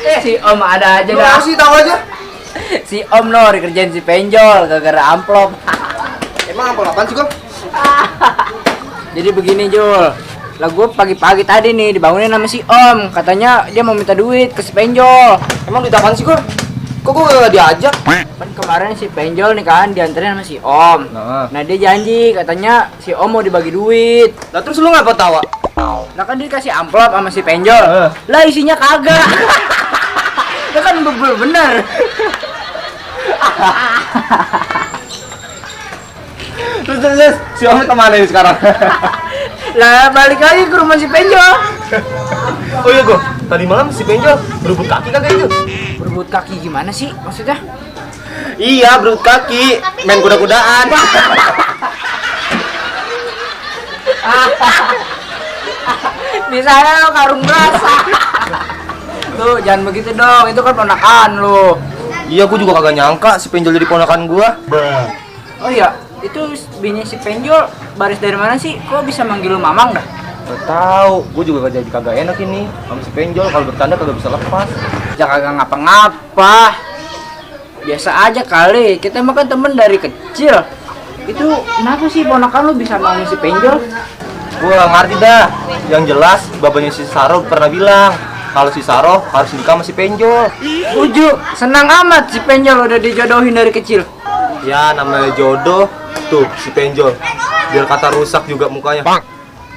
Si Om ada aja Lu dah. kasih tahu aja. Si Om no dikerjain si penjol gara-gara amplop. Emang apa apaan sih kok? Jadi begini Jul, lah gue pagi-pagi tadi nih dibangunin sama si Om. Katanya dia mau minta duit ke si penjol. Emang duit apaan sih kok? Kok gue gak diajak? Kan kemarin si penjol nih kan dianterin sama si Om. Nah dia janji katanya si Om mau dibagi duit. Lah terus lu ngapa tawa? Lah kan dia kasih amplop sama si penjol. Lah isinya kagak. Dia kan bener. Terus si Om kemana ini sekarang? Lah balik lagi ke rumah si penjol. Oh iya gue, tadi malam si Penjol berebut kaki kagak itu? Berebut kaki gimana sih maksudnya? Iya, berebut kaki, main kuda-kudaan. Di sana lo karung basah. Tuh jangan begitu dong, itu kan ponakan lo. Iya, gue juga kagak nyangka si Penjol jadi ponakan gua. Oh iya, itu bini si penjol baris dari mana sih? Kok bisa manggil lu mamang dah? Gak tahu, gue juga jadi kagak enak ini sama si Penjol, kalau bercanda kagak bisa lepas. Ya kagak ngapa-ngapa. Biasa aja kali, kita mah kan temen dari kecil. Itu kenapa sih ponakan lu bisa mau si penjol? Gue gak ngerti dah. Yang jelas babanya si Saro pernah bilang kalau si Saro harus nikah sama si Penjol. Setuju, senang amat si penjol udah dijodohin dari kecil. Ya namanya jodoh. Tuh si Penjol, biar kata rusak juga mukanya.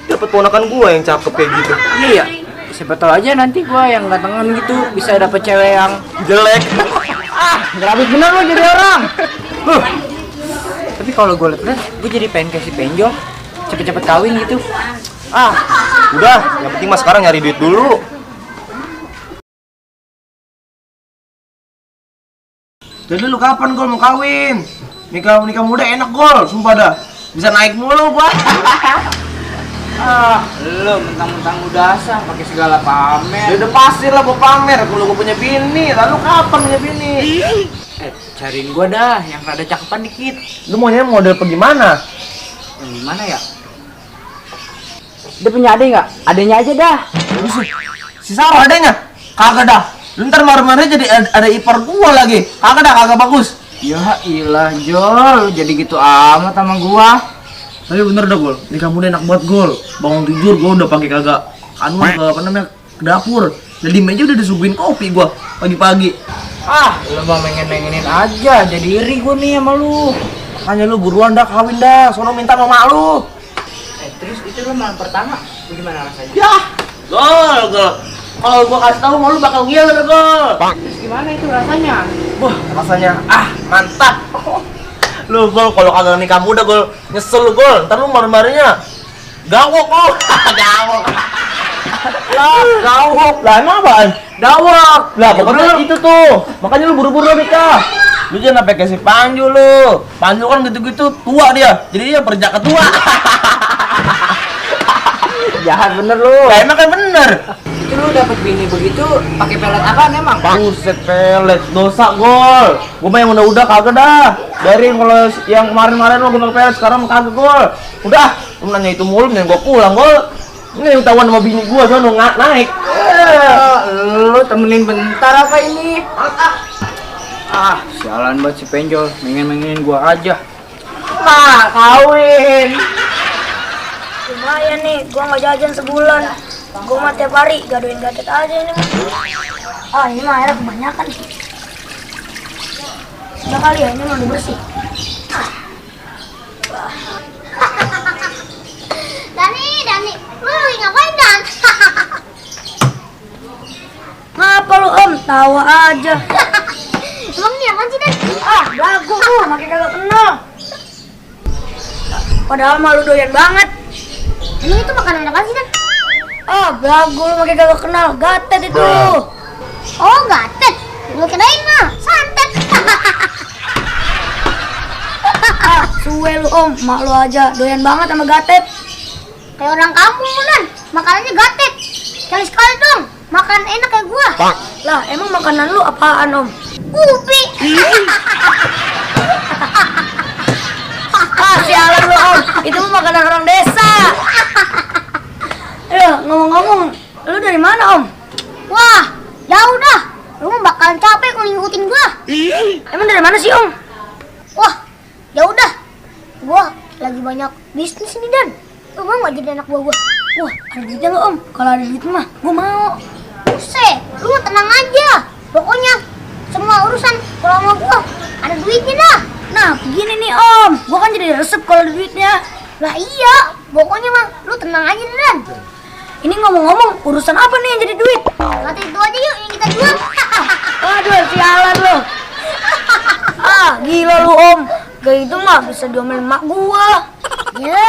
Dapat ponakan gua yang cakep kayak gitu. Iya, siapa tahu aja nanti gua yang gantengan gitu bisa dapet cewek yang Jelek. Gerabit bener lo jadi orang. Tapi kalau gue liat, gue jadi pengen kasih penjol cepet-cepet kawin gitu. Udah, yang penting mah sekarang nyari duit dulu. Jadi lu kapan Gol mau kawin? Nikah muda enak Gol, sumpah dah. Bisa naik mulu gua. Lo mentang-mentang udah sah pakai segala pamer. Ya udah pasti lah gua pamer kalau gua punya bini. Lalu kapan punya bini? Cariin gue dah yang rada cakepan dikit. Lu maunya model bagaimana? Yang gimana ya? Dia punya adek nggak? Adenya aja dah. Si Sarah adanya? Kagak dah. Lu ntar marah-marah jadi ada ipar gua lagi. Kagak dah, kagak bagus. Ya ilah Jol, jadi gitu amat sama gua. Tapi bener dah Gol, nikah muda enak banget Gol. Bangun tidur gua udah pakai kagak ke apa namanya ke dapur. Dan di meja udah disuguhin kopi gua pagi-pagi. Lu mah mengen-mengenin aja, jadi iri gua nih sama lu. Makanya lu buruan dah kawin dah, sono minta sama mak lu. Terus itu lu malam pertama, gimana rasanya? Ya, Gol. Kalau gua kasih tahu mau lu bakal ngiler Gol. Terus gimana itu rasanya? Wah, rasanya mantap. Lu Gol kalau kagak nikah muda Gol, nyesel lu Gol. Ntar lu marah-marahnya gawok lu. Gawok. Gawok. Lah emang apaan? Dawak. Lah pokoknya itu tuh. Makanya lu buru-buru nikah. Lu jangan sampai kasih Panju lu. Panju kan gitu-gitu tua dia. Jadi dia perjaka tua. Jahat bener lu. Lah emang kan bener. Itu lu dapet bini begitu pakai pelet apaan emang? Buset pelet, dosa Gol. Gua mah yang udah kagak dah. Dari kalau yang kemarin-kemarin lo gua pelet, sekarang kagak Gol. Udah, lu nanya itu mulu nih gua pulang Gol. Ini yang tawan sama bini gua sono naik. Lu temenin bentar apa ini? Sialan banget si penjol, mengen-mengenin gua aja. Nah, kawin. Lumayan nih, gua nggak jajan sebulan. Gua mah tiap hari gadoin gadet aja ini mah. Ini mah airnya kebanyakan. Udah kali ya, ini mah udah bersih. Dani, lu lagi ngapain Dan? Ngapa lu Om? Tawa aja. Emang ini apaan sih Dan? Belagu lu, makin kagak kenal. Padahal malu doyan banget. Emang itu makanan apaan sih Dan? Belagu lu makin kagak kenal. Gatet itu. Oh gatet, lu kirain mah santet. Suwe lu Om, mak lu aja doyan banget sama gatet. Kayak orang kampung Dan, makanannya gatet. Sekali-sekali dong, makan enak kayak gua. Lah, emang makanan lu apaan Om? Ubi. Sialan lu Om, itu mah makanan orang desa. Ngomong-ngomong, lu dari mana Om? Wah, jauh dah. Lu mah bakalan capek kalau ngikutin gua. Emang dari mana sih Om? Wah, ya udah. Gua lagi banyak bisnis nih Dan. Lu mau nggak jadi anak buah gua? Wah, ada duitnya nggak Om? Kalau ada duit mah, gue mau. Buset, lu mah tenang aja. Pokoknya semua urusan kalau sama gua ada duitnya dah. Nah, begini nih Om, gue kan jadi resep kalau ada duitnya. Lah iya, pokoknya mah lu tenang aja Dan. Ini ngomong-ngomong, urusan apa nih yang jadi duit? Kata itu aja yuk yang kita jual. Aduh, sialan lu. Ah, gila lu Om. Kayak itu mah bisa diomelin mak gua. Ya,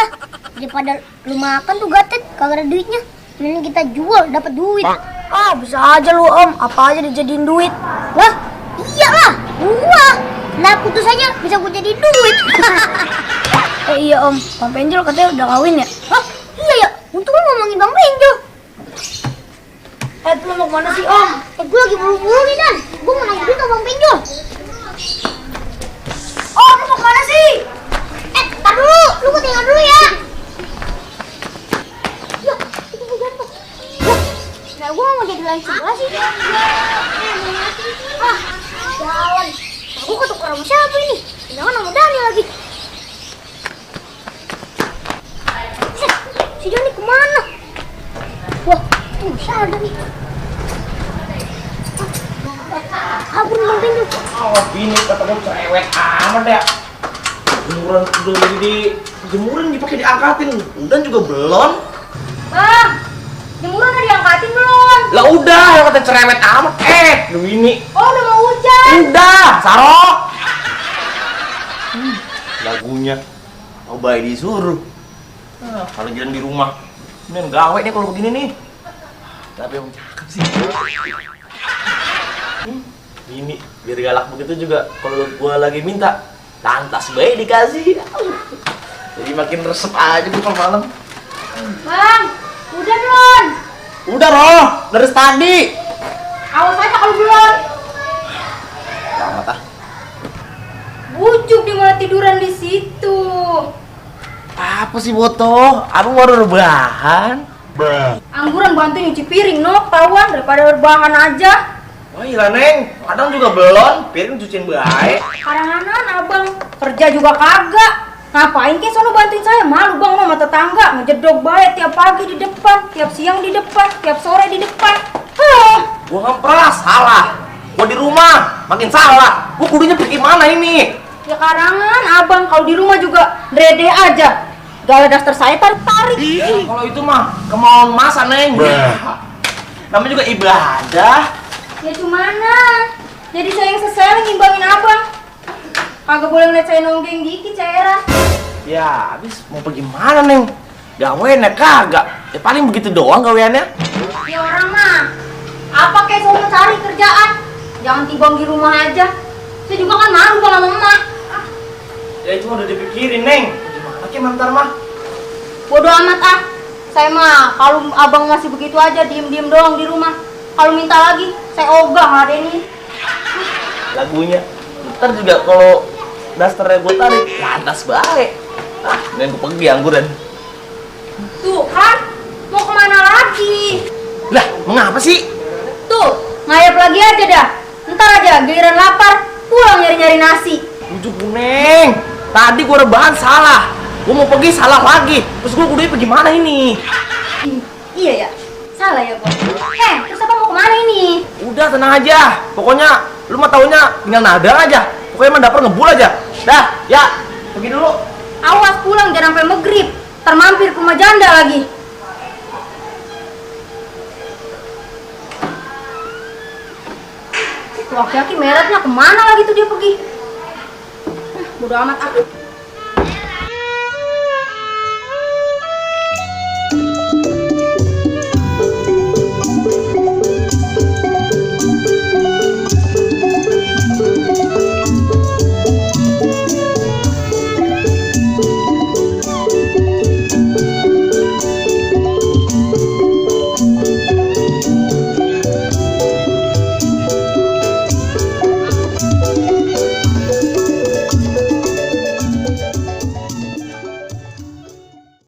daripada lu makan tuh gatet kagak ada duitnya. Mending kita jual dapat duit. Ah, bisa aja lu Om, apa aja dijadiin duit. Wah, iyalah, gua. Nah, putus aja bisa gua jadi duit. Iya Om, Bang Penjol katanya udah kawin ya? Hah? Iya ya, untung lu ngomongin Bang Benjo. Lu mau kemana sih Om? Gua lagi buru-buru nih Dan. Gua mau nagih duit sama Bang Benjo. Om, lu mau kemana sih? Tar dulu, lu gua tinggal dulu ya. Ya, itu gua gantung. Nah, gua mau jadi lain sebelah sih. Ah, jalan. Nah, gua ketukar sama siapa ini? Jangan sama Dani lagi. Si Dani kemana? Wah, tuh ada nih. Kabur Bang Benjo. Oh, bini kata gue cerewet amat ya. Jemuran udah lagi di jemuran dipakai diangkatin. Udah juga belum. Bang, jemuran udah diangkatin belum? Lah udah, yang kata cerewet amat. Lu ini. Oh, udah mau hujan. Udah, Sarok. Lagunya mau bayi disuruh. Kalau jalan di rumah, ini gawe nih kalau begini nih. Tapi yang cakep sih. Ini biar galak begitu juga kalau gua lagi minta lantas bayi dikasih. Jadi makin resep aja gue kalau malam. Bang, udah belum? Udah Roh, dari tadi. Awas aja kalau belum. Selamat ah. Bujuk dia malah tiduran di situ. Apa sih Boto? Abang baru rebahan. Angguran bantu nyuci piring, no, kawan daripada berbahan aja. Oh iya Neng, kadang juga belum, piring cuciin baik. Karanganan abang kerja juga kagak. Ngapain ke sono bantuin saya? Malu bang sama tetangga ngejedok baik tiap pagi di depan, tiap siang di depan, tiap sore di depan. Gua nggak pernah salah. Gua di rumah makin salah. Gua kudunya pergi mana ini? Ya karangan abang kalau di rumah juga drede aja. Gak ada daster saya tarik-tarik. Kalau itu mah kemauan masa Neng. Namanya juga ibadah. Ya cumana. Jadi saya yang sesel ngimbangin abang. Kagak boleh ngeliat saya nonggeng dikit cairan. Ya, habis mau pergi mana Neng? Gaweannya kagak. Ya paling begitu doang gaweannya. Ya orang mah apa kayak sono cari kerjaan. Jangan tibang di rumah aja. Saya juga kan malu bang sama emak. Ya itu udah dipikirin Neng. Gimana ke mantar mah? Bodoh amat ah. Saya mah kalau abang ngasih begitu aja diem-diem doang di rumah. Kalau minta lagi saya ogah ini. Lagunya. Ntar juga kalau dasternya gue tarik lantas baik. Ah, Neng gue pergi angguran. Tuh kan mau kemana lagi? Lah, mengapa sih? Tuh ngayap lagi aja dah. Ntar aja giliran lapar pulang nyari-nyari nasi. Bujuk Neng. Tadi gue rebahan salah. Gue mau pergi salah lagi. Terus gue kudunya pergi mana ini? Iya ya, salah ya gua. Terus apa mau kemana ini? Udah tenang aja. Pokoknya lu mah taunya tinggal nadang aja. Pokoknya emang dapur ngebul aja. Dah, ya. Pergi dulu. Awas pulang jangan sampai maghrib. Termampir ke rumah janda lagi. Tuh aki-aki meretnya kemana lagi tuh dia pergi? Bodo amat aku.